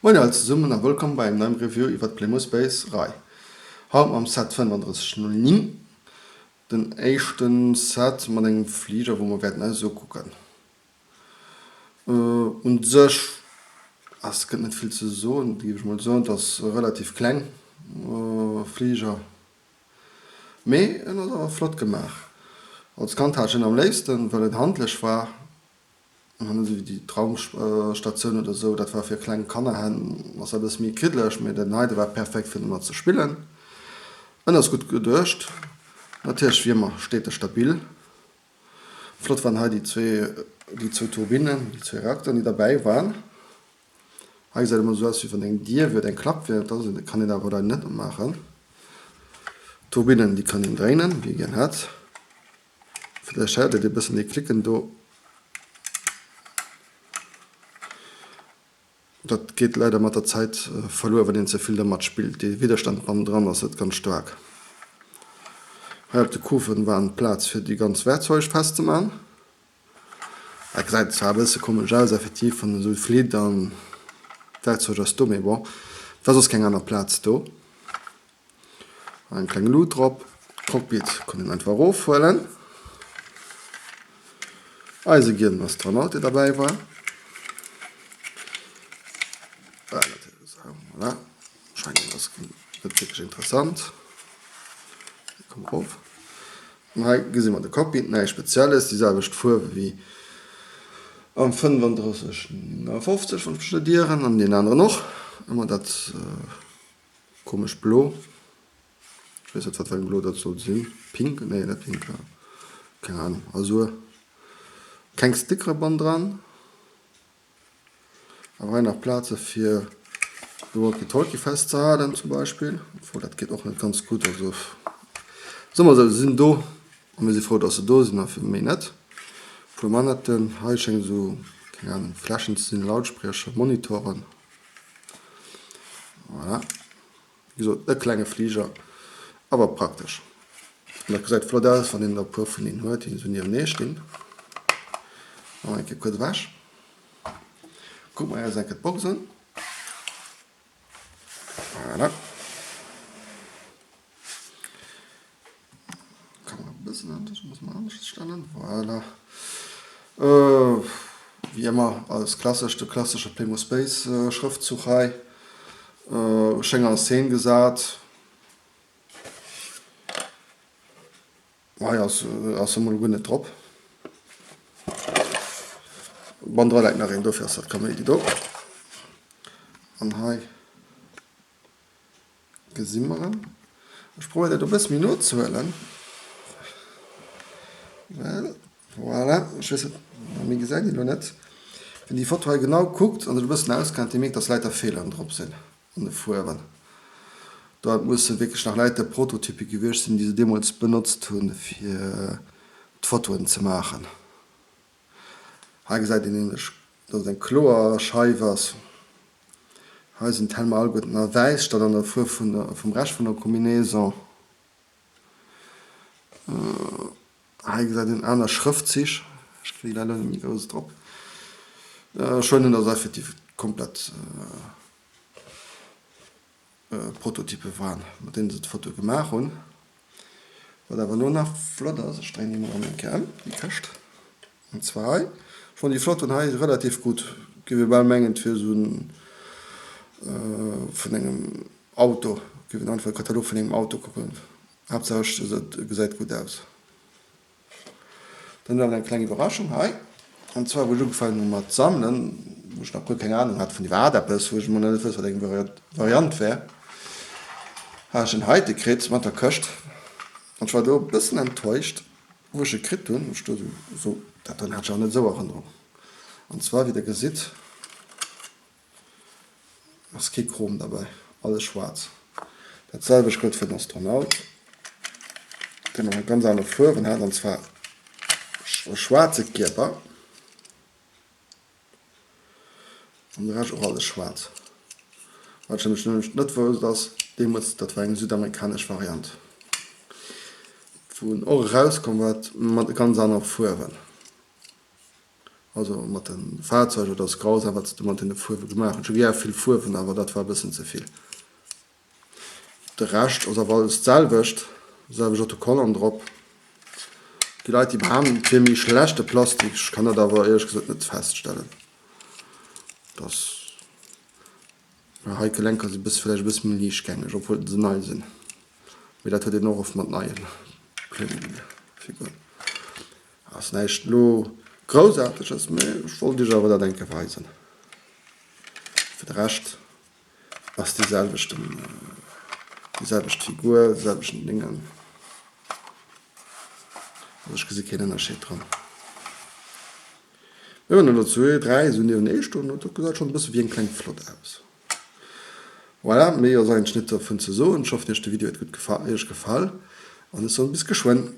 Moien all zesummen a wëllkomm bei engem neiem Review iwwert d'Playmo Space Rei. Haut mam Set 3509, den éischten Set mat engem Fliger wou mer wäerten eis ukucken. Un sech ass gëtt net vill ze soen, géif ech mol soen. Et ass e relativ kleng Fliger, mee en ass awer flott gemaach. Als Kand hat ech en am léifsten, well en handlech war. An net esou wéi déi Traumstatioun oder esou, dat war fir kleng Kannerhänn, ass dat e bësse méi kriddeleg, mee den heite war perfekt fir domat ze spillen. En ass gutt geduecht, natierlech wéi ëmmer steet e stabil. Flott waren hei déi zwee, déi zwou Turbinnen, déi zwee Reakteren déi derbäi waren. Hei gesäit emol esou aus wéi wann eng Dier wier oder eng Klapp wier, dat ass et, kann een awer leider net opmaachen. D'Turbinnen déi kann een dréinen wéi ee gär hätt. Vläicht héiert Dir e bëssen dee Klicken do. Dat geet leider mat der Zäit verluer, wann een ze vill dermat spillt. Dee Widderstand bannendran ass net ganz staark. Hei op de Kufen war Plaz fir déi ganz Werkzeug festzeman. Dat gesäit zwar e bësse komesch aus effektiv, wann esou flitt an d'Werkzeug ass do, mee bon, et war soss keng aner Plaz do. Eng kleng Lut drop. Cockpit kann een einfach erofhuelen. Eise gielen Astronaut, dee derbäi war. Voilà. Scheint ass net wierklech interessant. Komm erof. An hei gesi mer de Cockpit, näischt Spezielles, déi selwecht Fuerwe wéi am 35 59, wann ech mech net ieren, an deen aneren och. Ëmmer dat Komesch blo. Ech weess net wat fir eng blo dat soll sinn. Pink? Nee net pink. Keng Ahnung. Azur. Keng Stickere bannendran. Awer hei nach Plaze fir de Walkie Talkie festzehalen zum Beispill. Obwuel dat geet och net ganz gutt. Also soe mer esou, se sinn do a mir si frou dass se do sinn a fir méi net. Puer Manetten. Hei schéngt esou, keng Ahnung, Fläschen ze sinn, Lautspriecher, Monitoren. Voilà. Wéi gesot, e klenge Fliger, awer praktesch. An dat gesäit flott aus, wann een der e puer vun deenen huet, déi esou niewenee stinn. Nach eng Kéier kuerz ewech. Kucke mer eis eng Kéier d'Box un. Voilà. Kamera e bëssen anescht, muss mer anescht stellen. Voilà. Äh, wéi ëmmer, alles klassesch, de klassesche Playmo Space Schrëftzuch hei. Äh, schéin an Szene gesat. Hei ass, ass emol guer net drop. Bannendra läit nach een, dofir ass dat Kaméidi do. An hei. Gesi mer en. Ech probéieren dat e bësse méi no ze huelen. Well, voilà, ech weess net, méi gesäit een elo net. Wien déi Foto hei genau kuckt an sech e bëssen auskennt, dee mierkt, dass läiter Feeleren drop sinn an de Fuerwen. Dat musse wierklech nach läiter Prototype gewiescht sinn, déi se deemools benotzt hunn, fir d'Fotoen ze maachen. Hei gesäit een nämlech, dass et eng kloer Scheif ass. Hei sinn d'Helmer alleguerten a wäiss statt an der Fuerf vum Rescht vun der Combinaison. Hei gesäit een aner Schrëftzich. Ech kréien déi leider net méi grouss drop. Ech huelen un, dass et effektiv komplett Prototype waren, mat deenen se d'Foto gemaach hunn. Wat awer elo nach flott ass, ech dréinen déi mol erëm eng Kéier ëm, déi Këscht, an zwar hei, ech fannen déi flott an hei relativ gutt, géif ee bal mengen et wier esou en vun engem Auto, géif een einfach e Katalog vun engem Auto kucken, Haaptsaach et gesäit gutt aus. Dann awer eng kleng Iwwerraschung hei, an zwar wou ech ugefaangen hu mat sammelen, wou ech nach guer keng Ahnung hat vun iwwerhaapt eppes, wou ech emol nach net wousst wat eng Variant wär, hat ech en heite kritt mat der Këscht an ech war do e bëssen enttäuscht wou ech e kritt hunn, ech do sou, dat doen hat ech awer net esou Erënnerung, an zwar wéi der gesitt, Ass kee Chrom derbäi, alles schwaarz. Dat selwecht gëllt fir den Astronaut, deen och ganz aner Fuerwen hat, an zwar e schwaarze Kierper an de Rescht och alles schwaarz. Wat ech nämlech net wousst ass, deemools, dat war eng südamerikanesch Variant, wou en och erauskomm war mat ganz anere Fuerwen. Also mat de Fahrzeuger, dat ass grausam wat se do mat deene Fuerwe gemaach hunn. Ech hu gär vill Fuerwen, awer dat war e bëssen ze vill. De Rescht ass awer alles d'selwecht, selwecht Autocollant drop. Déi Leit déi behaapten et wier méi schlechte Plastik, ech kann dat awer éierlech gesot net feststellen. Dass hei d'Gelenker si bësse vläicht e bësse méi liichtgängeg, obwuel se nei sinn. Mee dat huet een och oft mat neie Playmobil-Figuren. Ass näischt elo Groussaarteges, mee ech wollt iech awer dat eng Kéier weisen. Fir de Rescht Ass déi selwechten, déi selwecht Figur, de selwechten Déngen. Also ech gesi keen Ënnerscheed dran. Mee wann elo zwee, dräi esou niewenee stoen, dat gesäit schonn e bësse wéi eng kleng Flott aus. Voilà, méi ass eigentlech net dovun ze soen. Ech hoffen iech de Video huet gutt gefa, iech gefall an ech soen bis geschwënn.